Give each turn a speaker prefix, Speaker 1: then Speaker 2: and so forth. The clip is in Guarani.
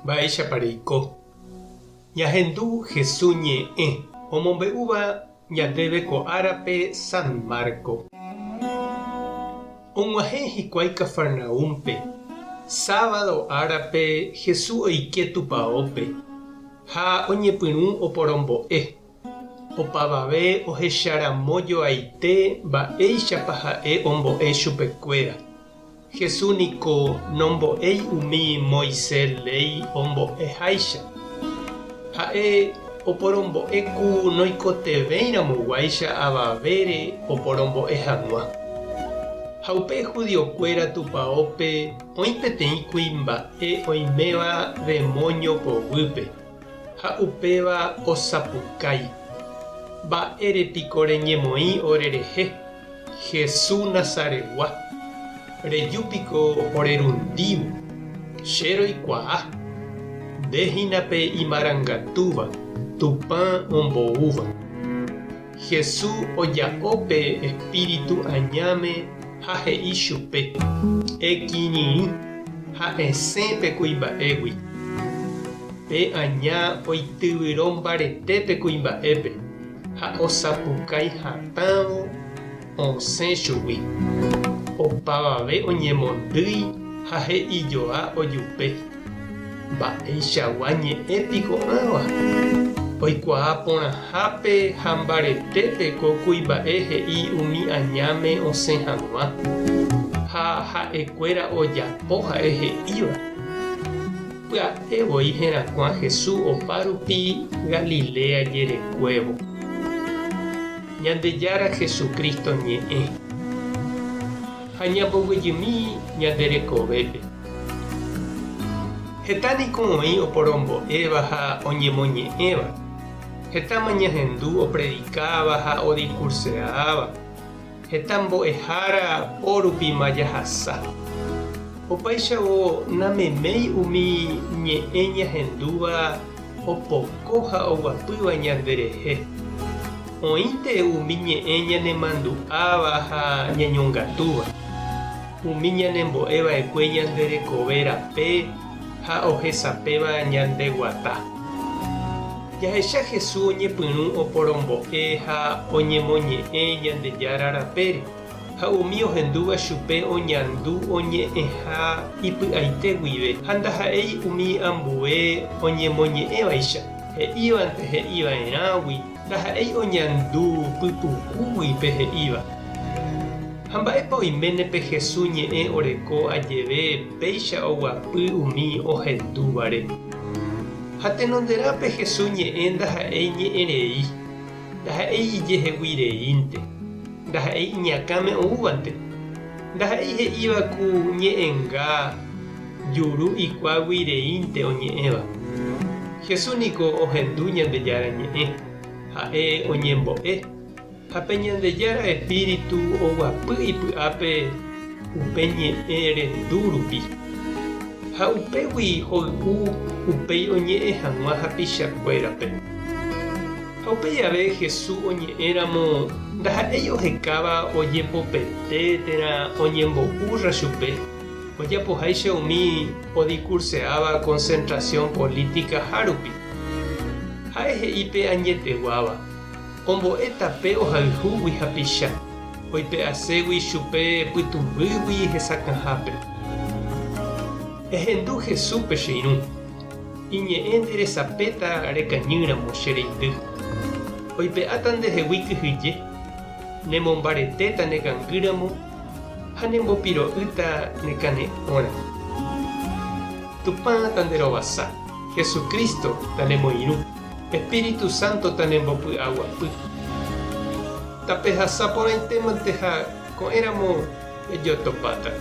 Speaker 1: Mba'éichapa reiko? Ñahendu Hesu ñe'ẽ omombe'úva ñandéve ko árape San Marco. Og̃uahẽ hikuái Cafarnaúmpe. Sábado árape Hesu oike tupaópe ha oñepyrũ oporombo'e. Opavave ohecharamo joaite mba'éichapa ha'e ombo'e chupekuéra. Jesús niko nombo'éi umi Moisés léi ombo'eháicha. Ha'e oporombo'e ku noikotevẽiramoguáicha avavére oporombo'e hag̃ua. Ha upe judiokuéra tupaópe oĩ peteĩ kuimba'e oiméva demóño poguýpe, ha upéva osapukái, Mba'ére piko reñemoĩ orerehe? Hesu Nazaretgua, reju piko orerundívo, che roikuaa, nde hína pe imarangatúva, Tupã omboúva. Hesu oja'o pe espíritu añáme ha he'i chupe, Ekirirĩ ha esẽ pe kuimba'égui. Pe aña oityvyro mbarete pe kuimba'épe. Ha osapukái hatãvo osẽ chugui. Opavave oñemondýi ha he'ijoa ojupe, Mba'eichagua ñe'ẽ piko ãva? Oikuaa porãhápe ha mbaretépe ko kuimba'e he'i umi añáme osẽ hag̃ua, ha ha'ekuéra ojapo ha'e he'íva. Pya'e voi herakuã Jesús opa rupi Galilea jerekuévo. Ñandejára Jesucristo ñe'ẽ. Ha ñamboguejymi ñande rekovépe. Heta niko oĩ oporombo'éva ha oñemoñe'ẽva. Hetáma ñahendu opredikáva ha odiskurseáva. Heta mbo'ehára po rupima jahasa. Opáichavo nameméi umi ñe'ẽ ñahendúva opoko ha oguapýva ñanderehe. Oĩnte umi ñe'ẽ ñanemandu'áva ha ñañongatúva, umi ñanembo'e va'ekue ñande rekove rape ha ohesapéva ñande guata. Jahecha Jesús oñepyrũ oporombo'e ha oñemoñe'ẽ Ñandejára rapére, ha umi ohendúva chupe oñandu oñe'ẽha ipy'aite guive ha ndaha'éi umi ambue oñemoñe'ẽvaicha, he'ívante he'iva'erãgui, ndaha'éi oñandu pypukúgui pe he'íva. Ha mba'épa oiméne pe Jesús ñe'ẽ oreko ajeve péicha oguapy umi ohendúvare? Ha tenonderã pe Jesús ñe'ẽ ndaha'éi ñe'ẽ rei, ndaha'éi ijehegui reínte, ndaha'éi iñakãme oúvante, ndaha'éi he'íva ku ñe'ẽnga juru ikuágui reínte oñe'ẽva. Jesús niko ohendu Ñandejára ñe'ẽ, ha'e oñembo'e, Ha pe Ñandejára Espíritu oguapy ipy'ápe upe ñe'ẽ rendu rupi. Ha upégui hoy'u upéi oñe'ẽ hag̃ua hapichakuérape. Ha upe jave Jesús oñe'ẽramo ndaha'éi ohekáva ojepopete térã oñembo'úrra chupe, ojapoháicha umi odikurseáva concentración política hárupi. Ha'e he'i pe añeteguáva. Ombo'e tape ohayhúgui hapicha, oipe'aségui chupe pytũmbýgui hesakãhápe. Ehendu Jesúspe che irũ, iñe'ẽ nde resapéta rekañýramo che reindy. Oipe'áta ndehegui kyhyje, nemombaretéta nekangýramo ha nembopiro'ýta nekane'õramo. Tupã tanderovasa, Jesucristo tanemoirũ. Espíritu Santo tanembopy'aguapy. Tapehasa porãitémante ha ko'ẽramo pejotopáta.